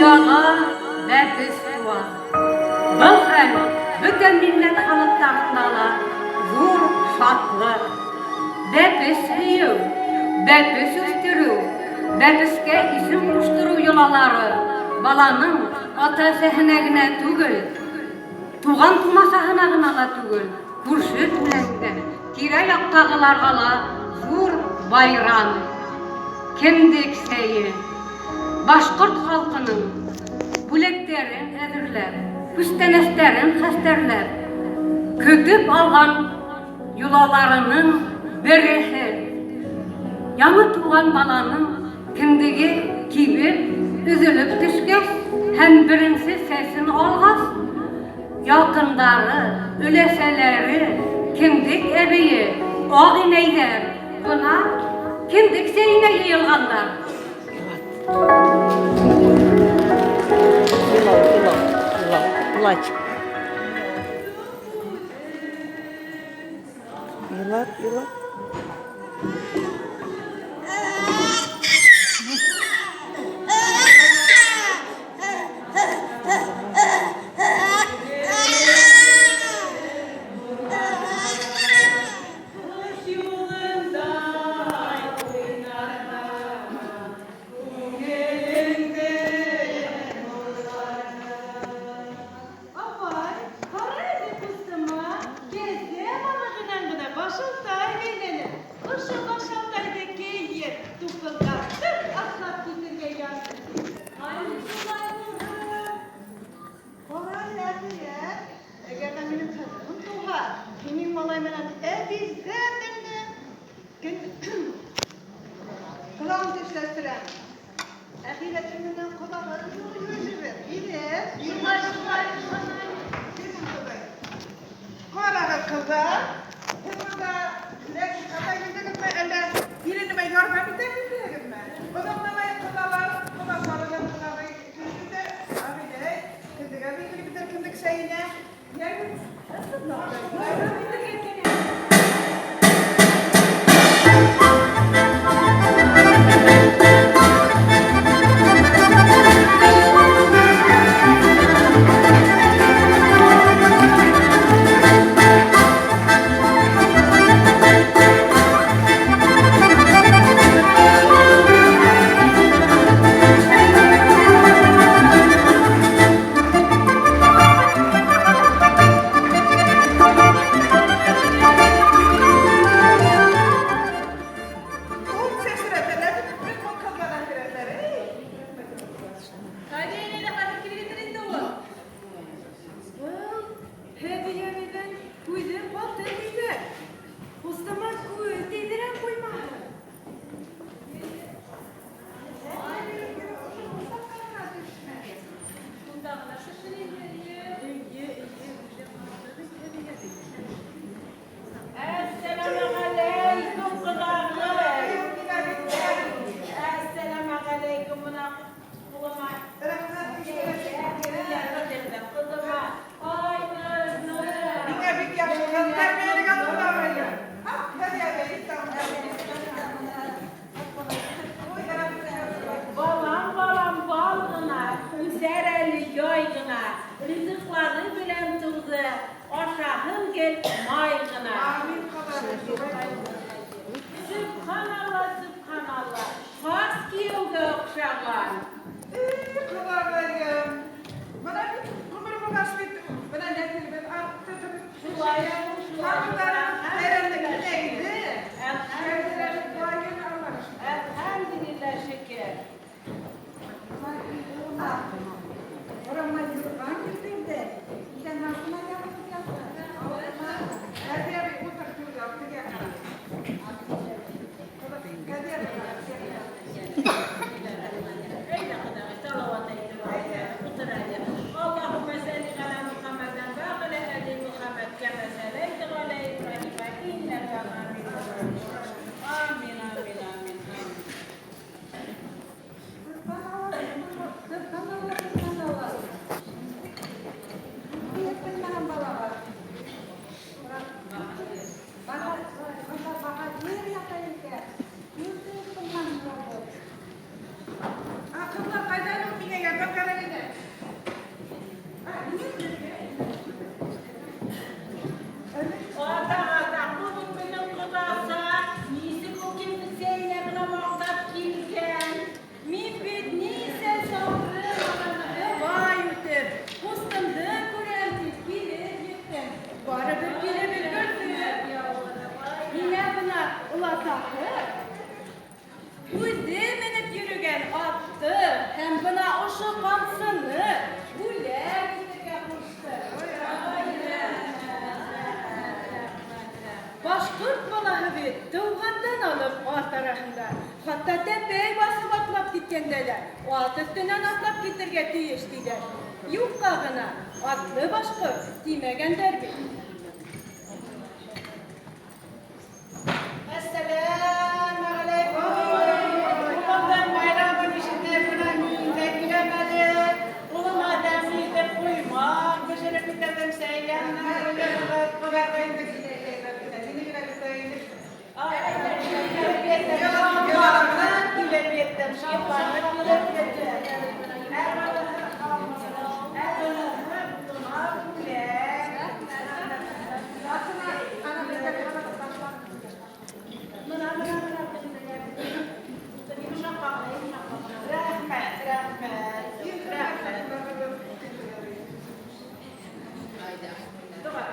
Дөньяға бәпес туа. Был хәл бөтә милләт халыҡтарында ла ҙур шатлыҡ. Бәпес һөйөү, бәпес үҫтереү, бәпескә исем ҡуштырыу йолалары баланың ата-әсәһенә генә түгел, туған-тумасаһына ғына ла түгел, күрше-күләнгә, тирә-яҡтағыларға ла ҙур байрам. Кендек сәйе. Башҡорт халҡының бүләктәрен әҙерләп, күстәнәстәрен хәстәрләп, көтөп алған йолаларының береһе. Яңы туған баланың кендеге кибеп, өҙөлөп төшкәс һәм беренсе сәсен алғас, яҡындары, өләсәләре, кендек әбейе, ағ инәйҙәр бына кендек сәйенә йыйылғандар. Илау, илау, илау, плач. Илап, илап. Апай, кара әле кустыма, кәзә балыгыннан гына башалтай бәйләнә. Ошо башалтайды кейеп, тупылдатып атлап китергә язсын. Ай, шулай булһын. Кара әле, әхирәт, әгәр дә минем кызым туһа, һинең малай менән обязательно колагын тешләттерәм. Әхирәтең менән колагын йөрер, бирер. Шулай, шулай булһын. Бирсен Ходай. Карагыз, кызлар, сез монда ләкин килдегезме, әллә киленемә ярдәм итә килдегезме? Озакламый кодалар, кодашлары белән кодагый килде дә, Агыйдәй, кендек әби килеп бетәр кендек чәенә. Ягез, ярдәм итәргә кирәк. Ул чәчрәтәләр, бөтен кызлар әхирәтләр. Эй, Кайда инде хәзер килеп етер инде ул. Был Һәдиә әбейҙең күҙе ҡаты тиҙәр. Ҡустыма күҙ тейҙерә ҡуймаһын. Шунда ғына төшөр инде, эйе. Эйе, эйе, үҙе ҡаты бит Һәдиә әбей. Әссәләмәғәләйкүм, ҡоҙағый. Әссәләмәғәләйкүм, бына ҡулыма ҡыҙыма. Ай, ҡыҙым. Миңә бик яҡшы ҡыҙ тәрбиәләгән ҡодағыйым. Һа, Һәдиә әбей, Ой, рәхмәт. Балам, балам, бал ғына, үҫәр әле яй ғына. Ризыҡлары белән тыуҙы, ашаһын гел май ғына. Амин, ҡодағый. Сөбханалла, сөбханалла, хас кейәүгә оҡшаған. Эй, ҡодағыйым. Бына бит ғүмер булғас бит, бына нәҫелебеҙ артты. Шулай ул, шулай. Тамырҙарыбыҙ тәрәнлек киңәйҙе. Әлхәмдүлилләһ, Кәүҙәләребеҙ Аллаға шөкөр. Әлхәмдүлилләһ, шөкөр. Урамға юрған килтерҙе. Икән һалҡын аяғыбыҙ ятты. Ошо ҡамсыны бүләк итергә ҡушты. Башҡорт балаһы бит тыуғандан алып ат араһында, хатта тәпәй баҫып атлап киткәндә лә ат өҫтөнән атлап китергә тейеш тиҙәр. Юҡҡа ғына атлы башҡорт тимәгәндәр бит. Әссәләмәғәләйкүм. Улымдың байрамын ишетеп, менә мин дә киләм әле. Улыма тәмле итеп ҡоймаҡ бешереп китерҙем, сәй янына ҡуйырбыҙ. Ай, килеп еттем, шатланып килеп еттем, шатланып килеп еттем. Ә балаһы, ә балаһы улыма бүләк. Мына, мына, мына. Йомшаҡ ҡағыҙ, йомшаҡ ҡағыҙ. Рәхмәт, рәхмәт, рәхмәт. Доға.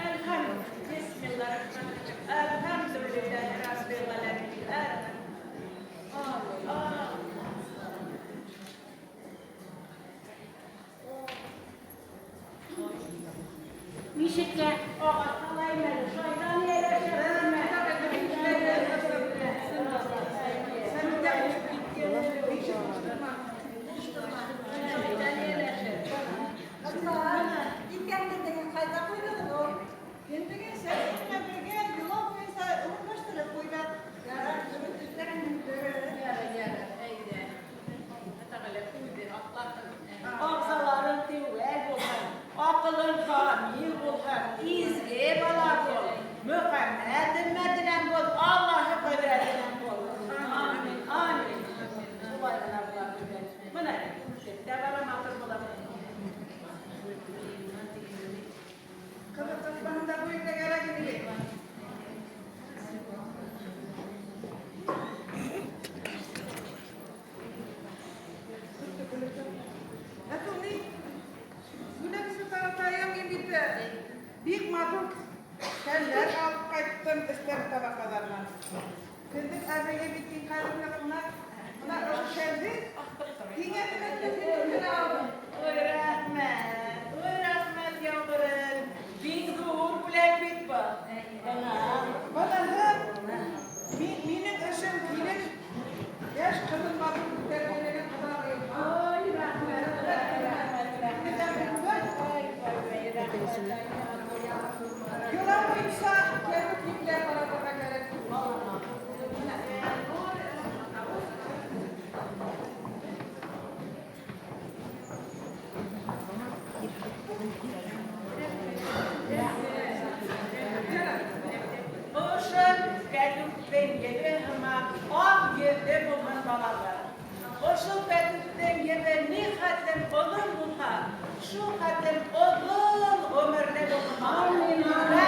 Әлхәм, бисмиллахиррахманиррахим. Әлхәмдүлилләһи раббил галәмин. Ай, Мишеккә ағас һалайым әле, шайтан ияләшә күрмә. Шайтан ияләшә. Икәнлеген ҡайҙа ҡуйҙығыҙ ул? Кендеген сәс менән бергә йола буйынса урынлаштырып ҡуйҙыҡ. Ярар, дөрөҫ эшләгәнһегеҙ. Ярар, ярар, әйҙә. Ағзаларың теүәл булһын, аҡылың камил булһын, изге бала бул, Мөхәммәт өммәтенән бул, Аллаһы ҡөҙрәтенән бул. Амин, амин. Шулай ғына була күргән. Мына, тә бала матур була. Ҡыҙыл тасмаһын да ҡуйырға кәрәк ине. Әтү ни? Бүләк таратайым мин бит. Бик матур шәлләр алып ҡайттым Эстәр баҙарынан. Кендек әбейгә бит иң ҡәҙерле ҡунаҡ. Мына ошо шәлде һиңә теләп генә алдым. Ой, рәхмәт, ой, рәхмәт, яугырым. Бик ҙур бүләк бит был. Бына. Быныһы минең өсөн килен йәш ҡыҙын матур тәрбиәләгән ҡоҙағыйым. Ой, рәхмәт, рәхмәт, рәхмәт. Ой, ой, ой, рәхмәт. Йола буйынса кәтүклектәр таратырға кәрәк. Ошо кәтүктең ебе һымаҡ аҡ йөҙлө булһын балалар. Ошо кәтүктең ебе ни хәтлем оҙон булһа, шул хәтлем оҙон ғүмерле булһын. Амин.